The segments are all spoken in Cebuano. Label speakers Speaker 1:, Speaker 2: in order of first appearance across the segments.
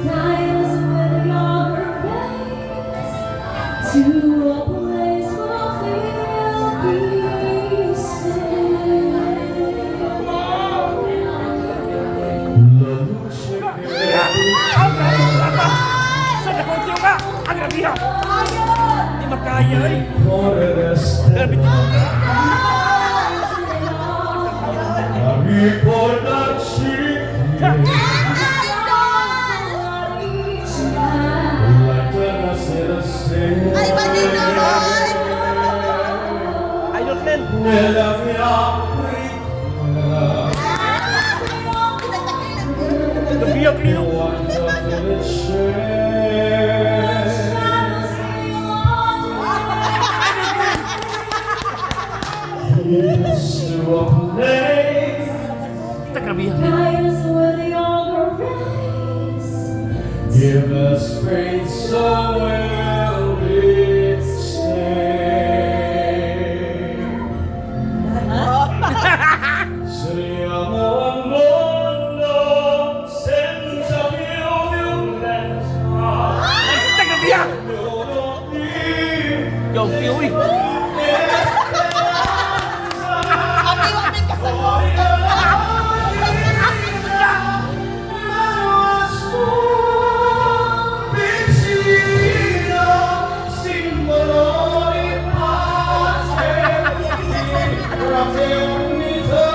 Speaker 1: Guide us with your grace to a place where we'll be safe.
Speaker 2: La luce che
Speaker 3: Sa nakontiyo ka! Ang grabiha! Di makaya eh!
Speaker 2: Cuore
Speaker 3: Grabe
Speaker 2: resterà
Speaker 3: tiguka.
Speaker 2: A ricordarci che l'eterna sera
Speaker 4: Ay, mali naman!
Speaker 3: Idol Glenn!
Speaker 2: Nella mia preghiera.
Speaker 3: Grabiha Clio!
Speaker 2: Quanta felice. Yes, to a place.
Speaker 3: Ta grabiha.
Speaker 1: Guide us with your grace.
Speaker 2: Give us faith so we'll be saved. Saliamo al mondo senza più violenza.
Speaker 3: Ta grabiha!
Speaker 2: Solo più
Speaker 3: Yo, Clio eh!
Speaker 4: Abi, wag may kasagot.
Speaker 2: Vicino, simbolo di pace, di fraternità.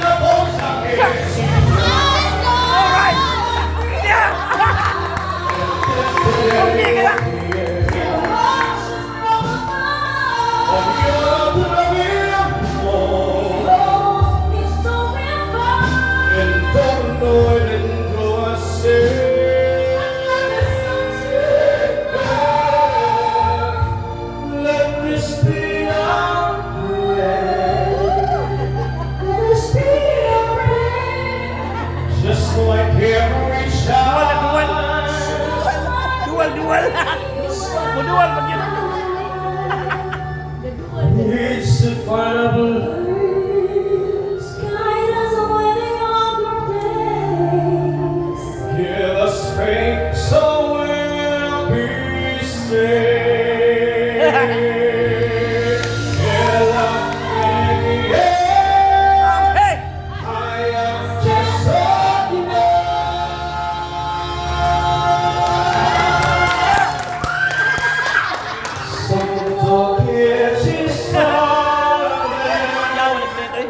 Speaker 2: La cosa che ci
Speaker 3: Alright! Yeah! Okay ka na!
Speaker 2: Ognuno troviamo intorno e dentro a sé. Let this be our prayer. Just like every
Speaker 3: Dual na dual!
Speaker 2: child.
Speaker 3: Dual, dual! Mudual pag yun!
Speaker 2: Needs to find a place.
Speaker 1: Guide us with your grace.
Speaker 2: Give us faith so we'll be saved.
Speaker 3: Hey!
Speaker 2: I am just so Sotto che ci sarà
Speaker 3: Yaw, nag-play eh!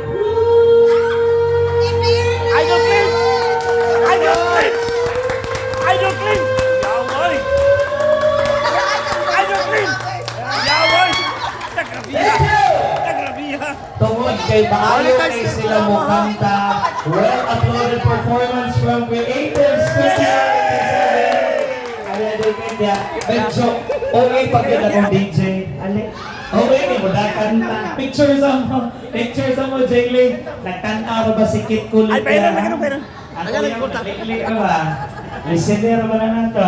Speaker 3: Idol Glenn! Idol Glenn! Idol Glenn! Yaw, oy! Idol Glenn! Yaw, oy! Ta grabiha! Ta grabiha!
Speaker 5: Tungod kay maayo kay sila mo kanta, well uploaded performance from Creative Studio 87. Ali adol kay medyo okay pag yun akong DJ. Ali. Okay ni mo kanta. Pictures mo Jaylee. Nagtanaw ba si Kit Kulit?
Speaker 3: Ay, pailan, pailan, pailan.
Speaker 5: Ako yung ba? Listener ba na nato?